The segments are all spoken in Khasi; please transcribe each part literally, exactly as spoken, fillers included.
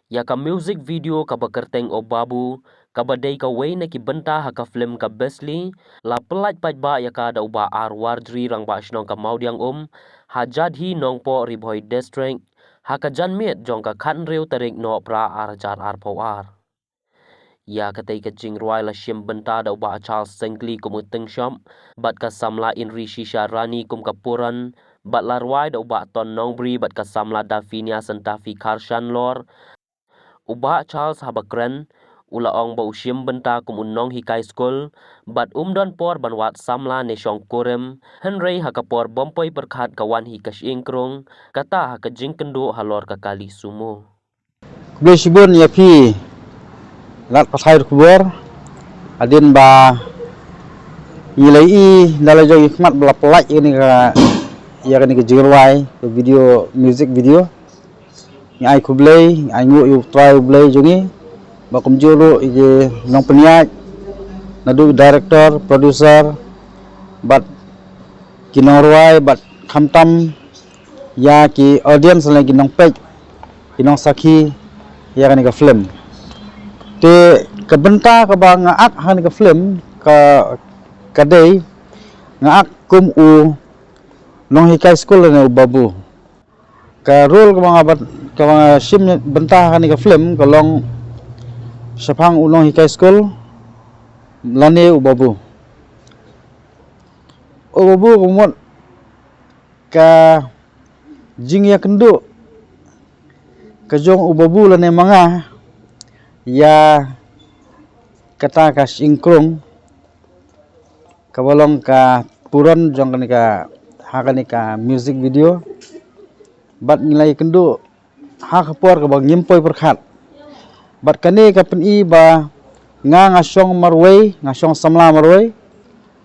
Ïa ka music video kaba kyrteng O Babu, kaba dei kawei na ki bynta ha ka film ka Besli, la pyllait paidbah ïa ka da u Bah R Wardri, Rangbah Shnong ka Mawdiangum, ha Jadhi Nongpoh, Ri Bhoi District, ha ka janmiet jong ka khathynriew tarik Nohprah ar hajar arphew ar. Ïa katei ka jingrwai la shim bynta da u Bah Charles Sengkli kum u tyngshop, bad ka samla Inri Shisha Rani kum ka puran, bad la rwai da u Bah Ton Nongbri bad ka samla Dafinia Sentafi Kharshanlor. U Bah Charles haba kren, u la ong ba u shim bynta kum u nonghikai skul, bad um don por ban wad samla ne shong kurim, hynrei ha ka por bym poi pyrkhat ka wan hi ka shyieng krung, kata ha ka jingkynduh halor ka kali sumo. Khublei shibun ïa phi lad pathai khubor. Hadien ba ngi la ïohi na la jong ngi khmat ba la pyllait ïa kane ka, ïa kane ka jingrwai ka video, music video. Ngi ai khublei, ngi ai nguh ïa U Trai U Blei jong ngi. Ba kumjuh ruh ïa ki nongpynïaid, naduh director, producer, bad ki nongrwai, bad khamtam ïa ki audience lane ki nongpeit, ki nongsakhi ïa kane ka film. Te ka bynta kaba nga ak ha kane ka film ka, ka dei nga ak kum u nonghikai skul lane u babu. Ka role kaba nga bat, kaba nga shim bynta ha kane ka film ka long shaphang u nonghikai skul lane u babu. U babu ka mut ka jingïakynduh ka jong u babu lane ma nga ïa kata ka shyieng krung kaba long ka puran jong kane ka, ha kane ka music video. Bad ngi la ïakynduh ha ka por kaba ngim poi pyrkhat. Bad kane ka pyni ba nga, nga shong marwei, nga shong samla marwei.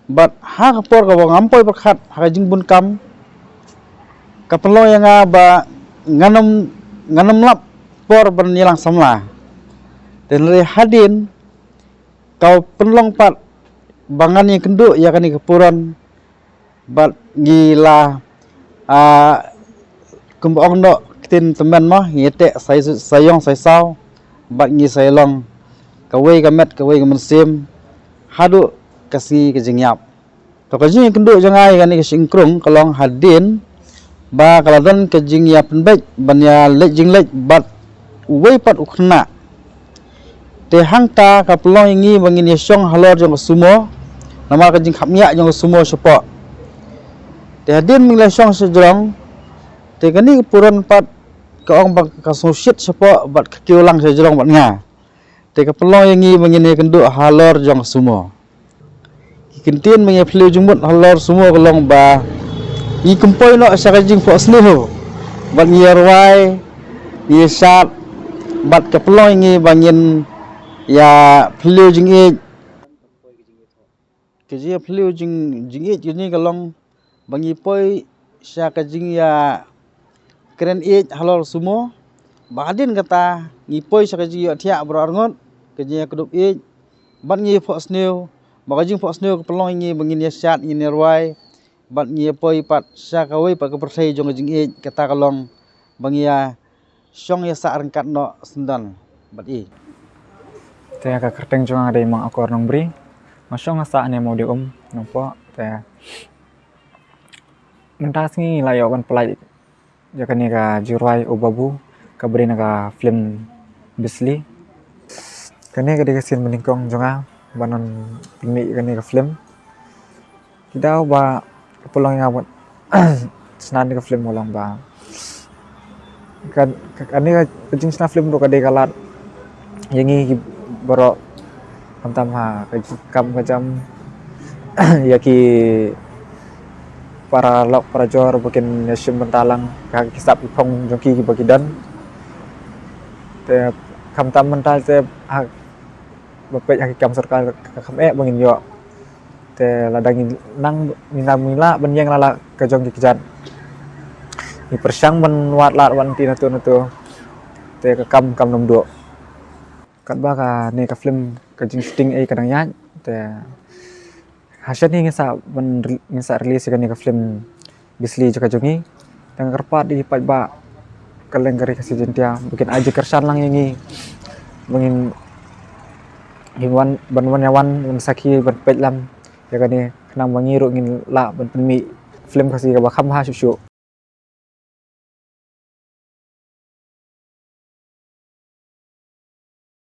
Bad ha ka por kaba ngam poi pyrkhat ha ka jingbun kam, ka pynlong ïa nga ba ngan ym, ngan ym lap por ban ïalang samla. Te hynrei hadien ka pynlong pat ba ngan ïakynduh ïa kane ka puran, bad ngi la, ah, kumba ong noh ktien tymmen mo, ngi teh sa, sa ïong sa saw, bad ngi sa ïalong kawei ka met kawei ka mynsiem haduh ka sngi ka jingïap. To ka jingïakynduh jong nga ïa kane ka shyieng krung ka long hadien ba ka la don ka jingïapynbeit ban ïaleit jingleit bad uwei pat u khynnah. Te hangta ka pynlong ïa ngi ba ngin ïashong halor jong ka sumo, namar ka jingkhapngiah jong ka sumo shapoh. Te hadien ba ngi la shong shajrong, te kane ka puran pat ka ong ba ka sngewshit shapoh bad ka kiew lang shajrong bad nga. Te ka pynlong ïa ngi ba ngin ïakynduh halor jong ka sumo. Ki kyntien ba ngi ïa phylliew jingmut halor sumo ka long ba ngi kynpoi noh sha ka jingphohsniew bad ngi ïa rwai, ngi ïa shad, bad ka pynlong ïa ngi ba ngin ïa phylliew jingïeit. Ka jingïaphylliew jing, jingïeit ka jong ngi ka long ba ngi poi sha ka jingïakren ïeit halor sumo. Ba hadien kata ngi poi sha ka jingïohthiah baroh arngut, ka jingïakdup ïeit, bad ngi phohsniew. Ba ka jingphohsniew ka pynlong ïa ngi ba ngin ïashad, ngin ïarwai, bad ngi ïa poi pat sha kawei pat ka pyrthei jong ka jingïeit, kata ka long ba ngi ïa shong ïasah ryngkat noh syndon bad i. Te ka kyrteng jong nga dei Mang Akor Nongbri. Nga shong nga sah ne Mawdiangum, Nongpoh. Te mynta sngi la ïoh ban pyllait ïa kane ka jingrwai U Babu kaba dei na ka film Bisli. Kane ka dei ka sien banyngkong jong nga ban pynmih ïa kane ka film. Ki daw ba ka pynlong ïa nga ban shna ïa ka film ka long ba ka, ka, kane ka, ka jingshna film ruh ka dei ka lad ïa ngi ki baroh, khamtam ha ka kam ka jam, ïa ki para lok para jor ba kin ïashim bynta lang ha ki sap ki phong jong ki kiba ki don. Te khamtam mynta te ha ba peit ha ki kam sorkar ka kham eh ba ngin ïoh. Te lada ngi nang, ngi nang, ngi lah ban ïeng la la ka jong ki kjat, ngi pyrshang ban wad lad wan ti na tu na tu. Te ka kam kam nym duh. Katba kane ka film ka jingshooting ei ka dang ïaid. Te ha shen hi ngin sa ban re-, ngin sa release ïa kane ka film Bisli jong ka jong ngi. Te nga kyrpad ïa ki paidbah kylleng ka ri Khasi Jaiñtia ba kin ai jingkyrshan lang ïa ngi ba ngin, ngin wan, ban wan ïa wan ban sakhi ban peit lang ïa kane, khnang ba ngi ruh ngin lah ban pynmih film Khasi kaba kham bha shuh shuh.